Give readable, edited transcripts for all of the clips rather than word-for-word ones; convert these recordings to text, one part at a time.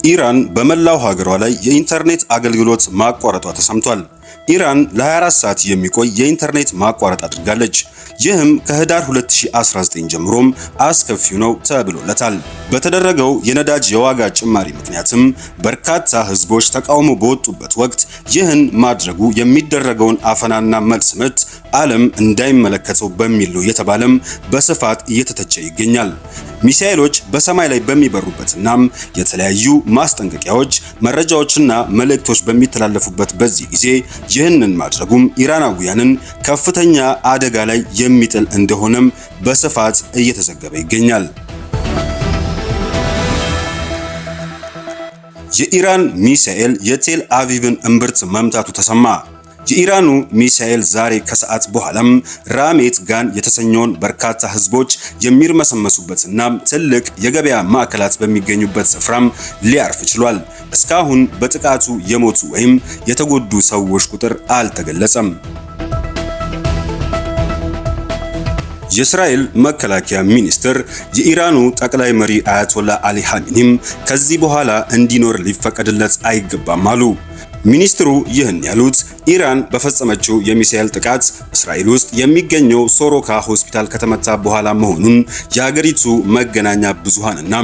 ኢራን በመላው ሀገሯ ላይ የኢንተርኔት አገልግሎት ማቋረጧ ተሰምቷል። ኢራን ለ24 ሰዓት የሚቆይ የኢንተርኔት ማቋረጥ አድርጋለች። ይህም ከህዳር 2019 ጀምሮም አስከፊው ነው ተብሎለታል። በተደረገው የነዳጅ የዋጋ ጭማሪ ምክንያትም በርካታ ህዝቦች ተቃውሞ በወጡበት ወቅት ይህን ማድረጉ የሚደረገውን አፈናና መልስ ምት ዓለም እንዳይመለከተው በሚል ነው የተባለም በስፋት እየተተቸ ይገኛል። ሚሳኤሎች በሰማይ ላይ በሚበሩበትናም የተለያዩ ማስጠንቀቂያዎች፣ መረጃዎችና መልእክቶች በሚተላለፉበት በዚህ ጊዜ ይህንን ማድረጉም ኢራናውያንን ከፍተኛ አደጋ ላይ የሚጥል እንደሆነም በስፋት እየተዘገበ ይገኛል። የኢራን ሚሳኤል የቴል አቪቭን እምብርት መምታቱ ተሰማ። የኢራኑ ሚሳኤል ዛሬ ከሰዓት በኋላም ራሜት ጋን የተሰኘውን በርካታ ህዝቦች የሚርመሰመሱበትና ትልቅ የገበያ ማዕከላት በሚገኙበት ስፍራም ሊያርፍ ችሏል። እስካሁን በጥቃቱ የሞቱ ወይም የተጎዱ ሰዎች ቁጥር አልተገለጸም። የእስራኤል መከላከያ ሚኒስትር የኢራኑ ጠቅላይ መሪ አያቶላ አሊ ኻሜኒም ከዚህ በኋላ እንዲኖር ሊፈቀድለት አይገባም አሉ። ሚኒስትሩ ይህን ያሉት ኢራን በፈጸመችው የሚሳኤል ጥቃት እስራኤል ውስጥ የሚገኘው ሶሮካ ሆስፒታል ከተመታ በኋላ መሆኑን የሀገሪቱ መገናኛ ብዙሃንና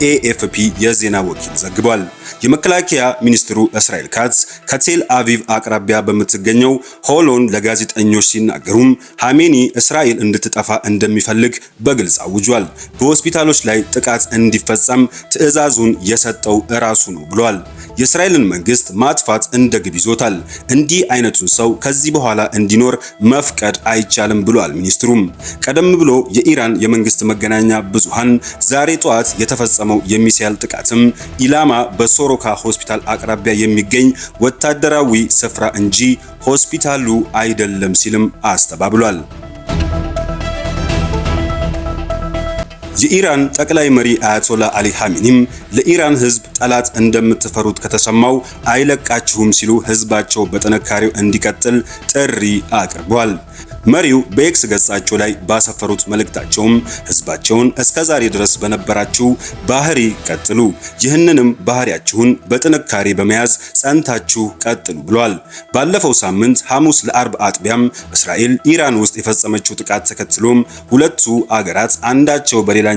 ኤኤፍፒ የዜና ወኪል ዘግቧል። የመከላከያ ሚኒስትሩ እስራኤል ካትስ ከቴል አቪቭ አቅራቢያ በምትገኘው ሆሎን ለጋዜጠኞች ሲናገሩም ኻሜኒ እስራኤል እንድትጠፋ እንደሚፈልግ በግልጽ አውጇል። በሆስፒታሎች ላይ ጥቃት እንዲፈጸም ትዕዛዙን የሰጠው እራሱ ነው ብሏል። የእስራኤልን መንግስት ማጥፋት እንደ ግብ ይዞታል። እንዲህ አይነቱን ሰው ከዚህ በኋላ እንዲኖር መፍቀድ አይቻልም ብሏል ሚኒስትሩም። ቀደም ብሎ የኢራን የመንግስት መገናኛ ብዙሃን ዛሬ ጠዋት የተፈጸመው የሚሳኤል ጥቃትም ኢላማ በሶሮካ ሆስፒታል አቅራቢያ የሚገኝ ወታደራዊ ስፍራ እንጂ ሆስፒታሉ አይደለም ሲልም አስተባብሏል። የኢራን ጠቅላይ መሪ አያቶላ አሊ ኻሜኒም ለኢራን ህዝብ ጠላት እንደምትፈሩት ከተሰማው አይለቃችሁም ሲሉ ህዝባቸው በጥንካሬው እንዲቀጥል ጥሪ አቅርበዋል። መሪው በኤክስ ገጻቸው ላይ ባሰፈሩት መልእክታቸውም ህዝባቸውን እስከ ዛሬ ድረስ በነበራችሁ ባህሪ ቀጥሉ፣ ይህንንም ባህሪያችሁን በጥንካሬ በመያዝ ጸንታችሁ ቀጥሉ ብለዋል። ባለፈው ሳምንት ሐሙስ ለአርብ አጥቢያም እስራኤል ኢራን ውስጥ የፈጸመችው ጥቃት ተከትሎም ሁለቱ አገራት አንዳቸው በሌላኛቸው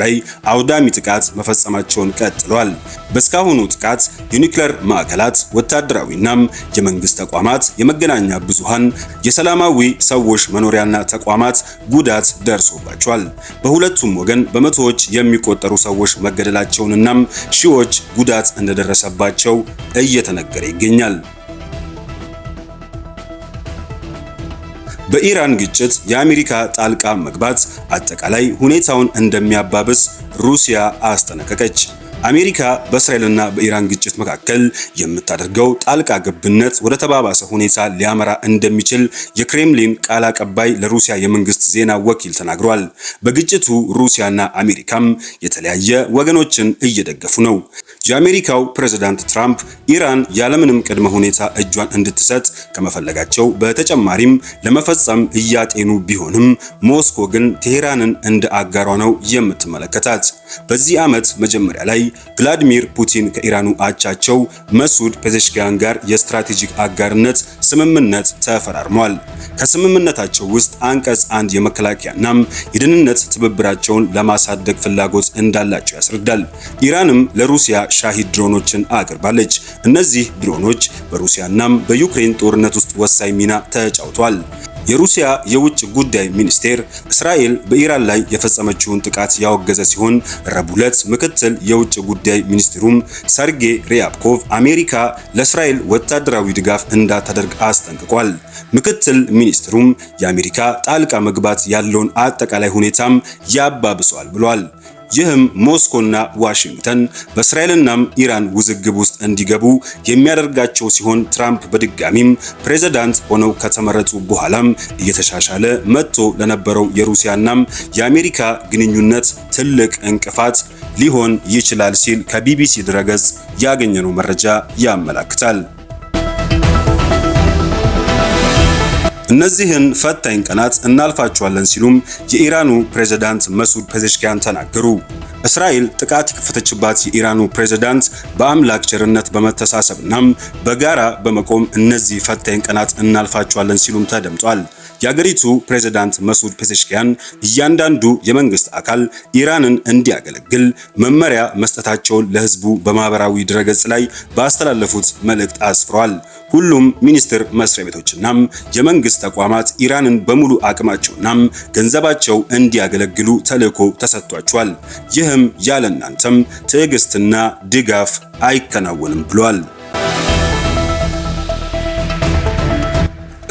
ላይ አውዳሚ ጥቃት መፈጸማቸውን ቀጥለዋል። በእስካሁኑ ጥቃት የኒውክሌር ማዕከላት፣ ወታደራዊናም የመንግስት ተቋማት፣ የመገናኛ ብዙሃን፣ የሰላማዊ ሰዎች መኖሪያና ተቋማት ጉዳት ደርሶባቸዋል። በሁለቱም ወገን በመቶዎች የሚቆጠሩ ሰዎች መገደላቸውንናም ሺዎች ጉዳት እንደደረሰባቸው እየተነገረ ይገኛል። በኢራን ግጭት የአሜሪካ ጣልቃ መግባት አጠቃላይ ሁኔታውን እንደሚያባብስ ሩሲያ አስጠነቀቀች። አሜሪካ በእስራኤልና በኢራን ግጭት መካከል የምታደርገው ጣልቃ ገብነት ወደ ተባባሰ ሁኔታ ሊያመራ እንደሚችል የክሬምሊን ቃል አቀባይ ለሩሲያ የመንግስት ዜና ወኪል ተናግሯል። በግጭቱ ሩሲያና አሜሪካም የተለያየ ወገኖችን እየደገፉ ነው። የአሜሪካው ፕሬዝዳንት ትራምፕ ኢራን ያለምንም ቅድመ ሁኔታ እጇን እንድትሰጥ ከመፈለጋቸው በተጨማሪም ለመፈጸም እያጤኑ ቢሆንም ሞስኮ ግን ቴሄራንን እንደ አጋሯ ነው የምትመለከታት። በዚህ ዓመት መጀመሪያ ላይ ቭላዲሚር ፑቲን ከኢራኑ አቻቸው መሱድ ፔዜሽኪያን ጋር የስትራቴጂክ አጋርነት ስምምነት ተፈራርመዋል። ከስምምነታቸው ውስጥ አንቀጽ አንድ የመከላከያናም የደህንነት ትብብራቸውን ለማሳደግ ፍላጎት እንዳላቸው ያስረዳል። ኢራንም ለሩሲያ ሻሂድ ድሮኖችን አቅርባለች። እነዚህ ድሮኖች በሩሲያናም በዩክሬን ጦርነት ውስጥ ወሳኝ ሚና ተጫውተዋል። የሩሲያ የውጭ ጉዳይ ሚኒስቴር እስራኤል በኢራን ላይ የፈጸመችውን ጥቃት ያወገዘ ሲሆን ረቡዕ ዕለት ምክትል የውጭ ጉዳይ ሚኒስትሩም ሰርጌይ ሪያብኮቭ አሜሪካ ለእስራኤል ወታደራዊ ድጋፍ እንዳታደርግ አስጠንቅቋል። ምክትል ሚኒስትሩም የአሜሪካ ጣልቃ መግባት ያለውን አጠቃላይ ሁኔታም ያባብሰዋል ብሏል። ይህም ሞስኮና ዋሽንግተን በእስራኤልናም ኢራን ውዝግብ ውስጥ እንዲገቡ የሚያደርጋቸው ሲሆን ትራምፕ በድጋሚም ፕሬዝዳንት ሆነው ከተመረጡ በኋላም እየተሻሻለ መጥቶ ለነበረው የሩሲያናም የአሜሪካ ግንኙነት ትልቅ እንቅፋት ሊሆን ይችላል ሲል ከቢቢሲ ድረገጽ ያገኘነው መረጃ ያመላክታል። እነዚህን ፈታኝ ቀናት እናልፋቸዋለን ሲሉም የኢራኑ ፕሬዝዳንት መሱድ ፔዜሽኪያን ተናገሩ። እስራኤል ጥቃት የከፈተችባት የኢራኑ ፕሬዝዳንት በአምላክ ቸርነት በመተሳሰብናም በጋራ በመቆም እነዚህ ፈታኝ ቀናት እናልፋቸዋለን ሲሉም ተደምጧል። የአገሪቱ ፕሬዝዳንት መሱድ ፔዜሽኪያን እያንዳንዱ የመንግስት አካል ኢራንን እንዲያገለግል መመሪያ መስጠታቸውን ለህዝቡ በማህበራዊ ድረገጽ ላይ ባስተላለፉት መልእክት አስፍሯል። ሁሉም ሚኒስቴር መስሪያ ቤቶችናም የመንግስት ተቋማት ኢራንን በሙሉ አቅማቸውናም ገንዘባቸው እንዲያገለግሉ ተልዕኮ ተሰጥቷቸዋል። ይህም ያለ እናንተም ትዕግስትና ድጋፍ አይከናወንም ብሏል።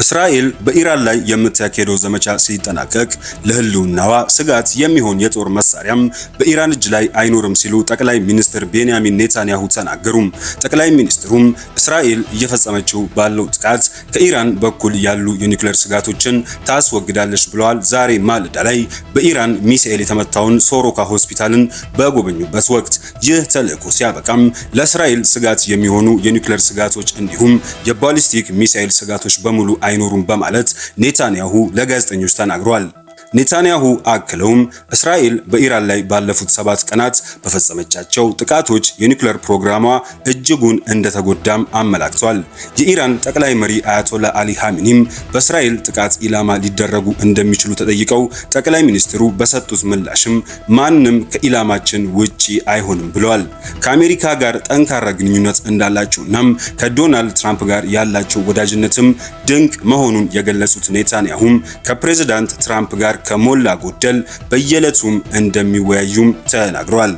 እስራኤል በኢራን ላይ የምታካሄደው ዘመቻ ሲጠናቀቅ ለህልውናዋ ስጋት የሚሆን የጦር መሳሪያም በኢራን እጅ ላይ አይኖርም ሲሉ ጠቅላይ ሚኒስትር ቤንያሚን ኔታንያሁ ተናገሩ። ጠቅላይ ሚኒስትሩም እስራኤል እየፈጸመችው ባለው ጥቃት ከኢራን በኩል ያሉ የኒውክሌር ስጋቶችን ታስወግዳለች ብለዋል። ዛሬ ማለዳ ላይ በኢራን ሚሳኤል የተመታውን ሶሮካ ሆስፒታልን በጎበኙበት ወቅት ይህ ተልዕኮ ሲያበቃም ለእስራኤል ስጋት የሚሆኑ የኒውክሌር ስጋቶች እንዲሁም የባሊስቲክ ሚሳኤል ስጋቶች በሙሉ አይኖሩም በማለት ኔታንያሁ ለጋዜጠኞች ተናግሯል። ኔታንያሁ አክለውም እስራኤል በኢራን ላይ ባለፉት 7 ቀናት በፈጸመቻቸው ጥቃቶች የኒውክሌር ፕሮግራሟ እጅጉን እንደተጎዳም አመላክቷል። የኢራን ጠቅላይ መሪ አያቶላ አሊ ኻሜኒም በእስራኤል ጥቃት ኢላማ ሊደረጉ እንደሚችሉ ተጠይቀው ጠቅላይ ሚኒስትሩ በሰጡት ምላሽም ማንም ከኢላማችን ውጪ አይሆንም ብለዋል። ከአሜሪካ ጋር ጠንካራ ግንኙነት እንዳላቸውናም ከዶናልድ ትራምፕ ጋር ያላቸው ወዳጅነትም ድንቅ መሆኑን የገለጹት ኔታንያሁም ከፕሬዝዳንት ትራምፕ ጋር ከሞላ ጎደል በየዕለቱም እንደሚወያዩም ተናግረዋል።